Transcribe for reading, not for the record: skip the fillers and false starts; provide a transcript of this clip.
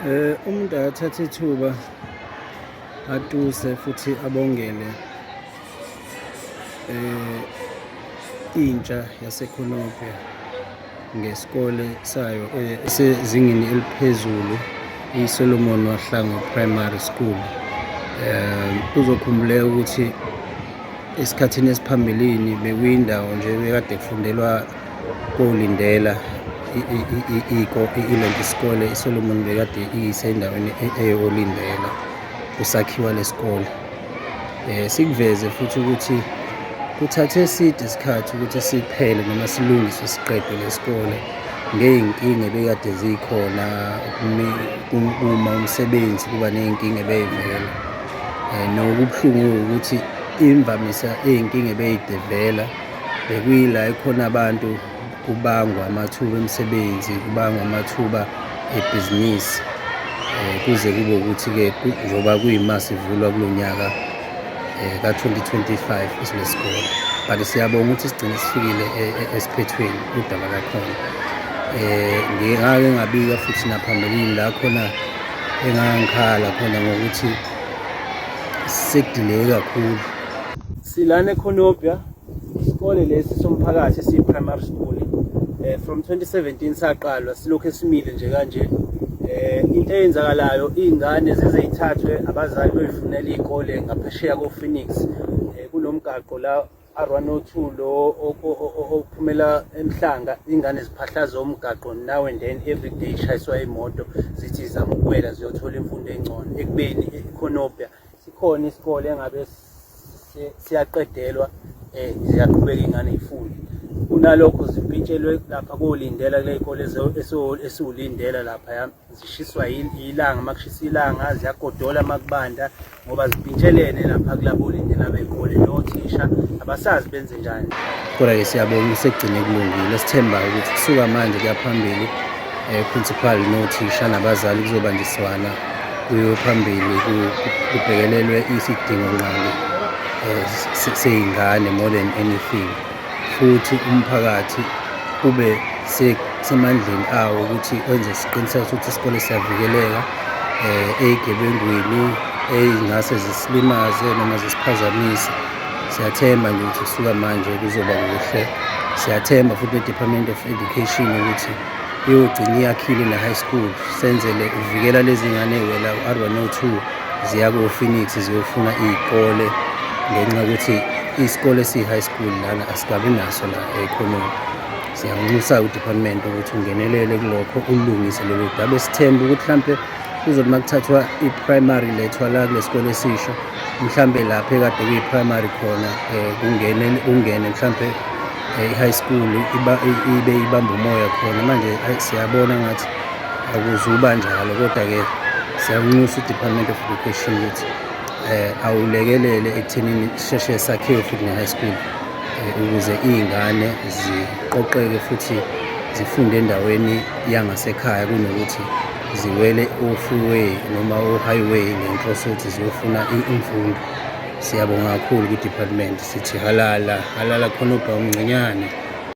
Umuntu akathathe ithuba atuse futhi abongele intsha yaseKhonopia ngesikole sayo esezingeni eliphezulu, iSolomon Mahlangu Primary School. Kuzokhumbuleka ukuthi esikhathini esiphambilini bekuyindawo nje bekade kufundelwa koLindela, ilento isikole iSolomon bekade isendaweni eyoLindela kusakhiwa lesikole. Sikuveze futhi ukuthi kuthathe eside isikhathi ukuthi siphele noma silungiswe siqedwe lesikole ngey'nkinga ebekade zikhona uma umsebenzi kuba ney'nkinga ebey'vela. Nokubuhlungu ukuthi imvamisa iy'nkinga ebey'devela bekuyila ekhona abantu kubangwa amathuba emisebenzi, kubangwa amathuba ebhizinisi, kuze kube ukuthi-ke njengoba kuyima sivulwa kulo nyaka ka-2025 isilesikole, but siyabonga ukuthi sigcine sifikile esiphethweni udaba lakhona. Ngingake ngabika futhi naphambilini la khona engangikhala khona ngokuthi sekudileye kakhulu. Silana eKhonobia, isikole lesi somphakathi esiyi-primary school. From 2017 saqalwa, silokhu esimile nje kanje. Into eyenzakalayo, iy'ngane zize yithathwe abazali beyifunela iy'kole ngaphesheya ko-Phoenix. Kunomgaqo la R102 lo ophumela eMhlanga, iy'ngane ziphahlaza umgaqo now and then, every day ishayiswa imoto, zithi zizama ukuwela ziyothola imfundo engcono, ekubeni eKhonobia sikhona isikole engabe siyaqedelwa, ziyaqhubeka iy'ngane y'funde. Kunalokho zimpintshelwe lapha koLindela kule y'kole esiwuLindela laphaya, zishiswa ilanga, uma kushisa ilanga ziyagodola, uma kubanda, ngoba zimpintshelene lapha kulabo Lindela bey'kole, nothisha abasazi benze njani. Kodwa-ke siyabonga sekugcine kulungile, sithemba ukuthi kusuka manje kuya phambili principal nothisha nabazali kuzobanjiswana kuyiwe phambili, kubhekelelwe isidingo nqangi sey'ngane more than anything, futhi umphakathi ube semandleni awo ukuthi wenze isiqiniseko sokuthi isikole siyavikeleka ey'gebengwini ey'ngase zisilimaze noma zisiphazamise. Siyathemba nje ukuthi kusuka manje kuzoba kuhle. Siyathemba futhi ne-Department of Education ukuthi iyogcina iyakhile ne-high school, senzele ukuvikela lezi ngane ey'wela u-R102 ziya ko-Phoenix ziyofuna iy'kole, ngenxa yokuthi isikole esiyi-high school lana asikabi naso la eKhononi. Siyanxusa u-department ukuthi ungenelele kulokho, ulungise lolu daba. Esithemba ukuthi mhlampe kuzothi uma kuthathwa i-primary lethwa la kule sikole esisha, mhlampe lapha ekade kuyi-primary khona, kungene mhlampe i-high school ibe ibamba umoya khona. Manje siyabona ngathi akuzuba njalo, kodwa-ke siyanxusa i-Department of Education ukuthi awulekelele ekuthenini sisheshe sakhiwe futhi ne-high school, ukuze iy'ngane ziqoqeke futhi zifunde endaweni yangasekhaya kunokuthi ziwele o-freeway noma o-highway ngenhloso yokuthi ziyofuna imfundo. Siyabonga kakhulu kwi-department, sithi halala halala Khonobha umngcinyane.